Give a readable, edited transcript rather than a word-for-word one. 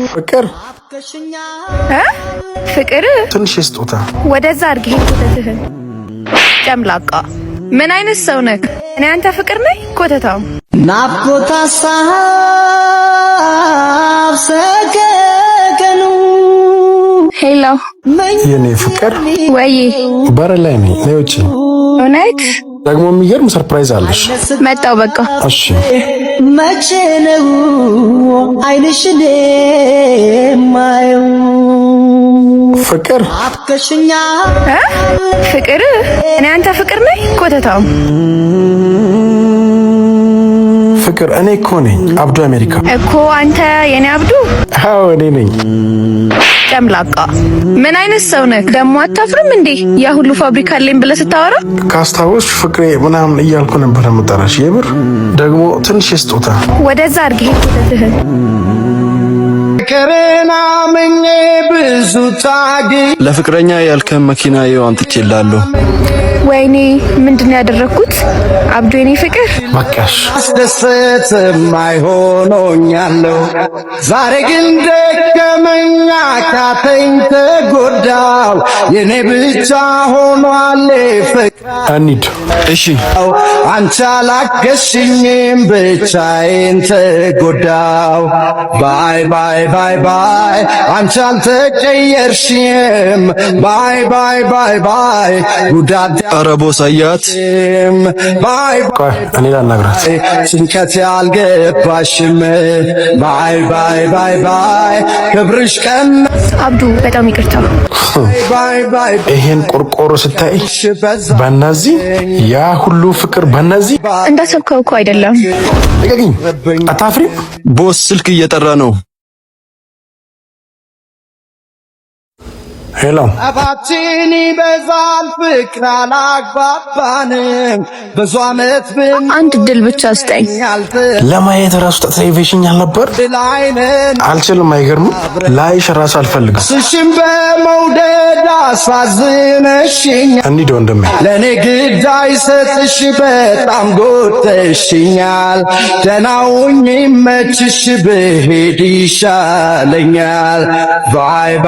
ፍቅር። እ ፍቅር። ትንሽ ስጦታ። ወደዛ አድርግ ይሄን ኮተትህን። ጨምላቃ፣ ምን አይነት ሰው ነህ? እኔ አንተ ፍቅር ነኝ ኮተታው። ናፍቆት ሀሳብ ሰቀቀኑ። Hello። የኔ ፍቅር። ወይ። በር ላይ ነኝ፣ ነይ ውጪ። እውነት? ደግሞ የሚገርም surprise አለሽ። መጣው በቃ። እሺ። መቼ ነው አይንሽን የማየው? ፍቅር። ናፍቀሽኛል። እ ፍቅር፣ እኔ አንተ ፍቅር ነኝ ኮተታው። ፍቅር፣ እኔ እኮ ነኝ አብዱ አሜሪካ። እኮ አንተ የኔ አብዱ። አዎ፣ እኔ ነኝ። ጨምላቃ፣ ምን አይነት ሰው ነህ ደግሞ? አታፍርም እንዴ ያ ሁሉ ፋብሪካ አለኝ ብለህ ስታወራ? ካስታወስሽ ፍቅሬ ምናምን እያልኩ ነበር የምጠራሽ። የምር ደግሞ ትንሽ ስጦታ። ወደዛ አድርግ ይሄን ኮተትህን። ፍቅርን አምኜ ብዙ ታግ ለፍቅረኛ ያልከን መኪና ይኸው አምጥቼልሃለሁ። ወይኔ፣ ምንድን ነው ያደረግኩት? አብዱ የኔ ፍቅር። በቃሽ። አስደሰት ማይሆኖኛለሁ። ዛሬ ግን ደከመኝ አቃተኝ ተጎዳው፣ የኔ ብቻ ሆኗል ፍቅር። እንሂድ። እሺ። አንቺ አላገዝሽኝም፣ ብቻዬን ተጎዳው። Bye bye bye bye፣ አንቺ አልተቀየርሽም። Bye bye bye bye፣ ጉዳት ኧረ boss አያት። Bye። ቆይ፣ እኔ ላናግራት። ጭንቀት ያልገባሽም። Bye bye bye bye፣ ክብርሽ ቀን። አብዱ፣ በጣም ይቅርታ። Bye bye። ይሄን ቆርቆሮ ስታይ በእነዚህ ያ ሁሉ ፍቅር በእነዚህ እንዳሰብከው እኮ አይደለም። ልቀቂኝ። አታፍሪም? Boss፣ ስልክ እየጠራ ነው። Hello። ጠባችን ይበዛል ፍቅር አላግባባንም፣ ብዙ ዓመት ብን አንድ እድል ብቻ ስጠኝ። ለማየት ራሱ ተጠይፈሽኛል ነበር። ላይነን አልችልም። አይገርምም? ላይሽ ራሱ አልፈልግም። ስሽን በመውደድ አሳዝነሽኛል። እንሂድ ወንድሜ። ለእኔ ግድ አይሰጥሽ፣ በጣም ጎድተሽኛል። ደህና ሁኚ፣ መችሽ፣ ብሄድ ይሻለኛል። Bye.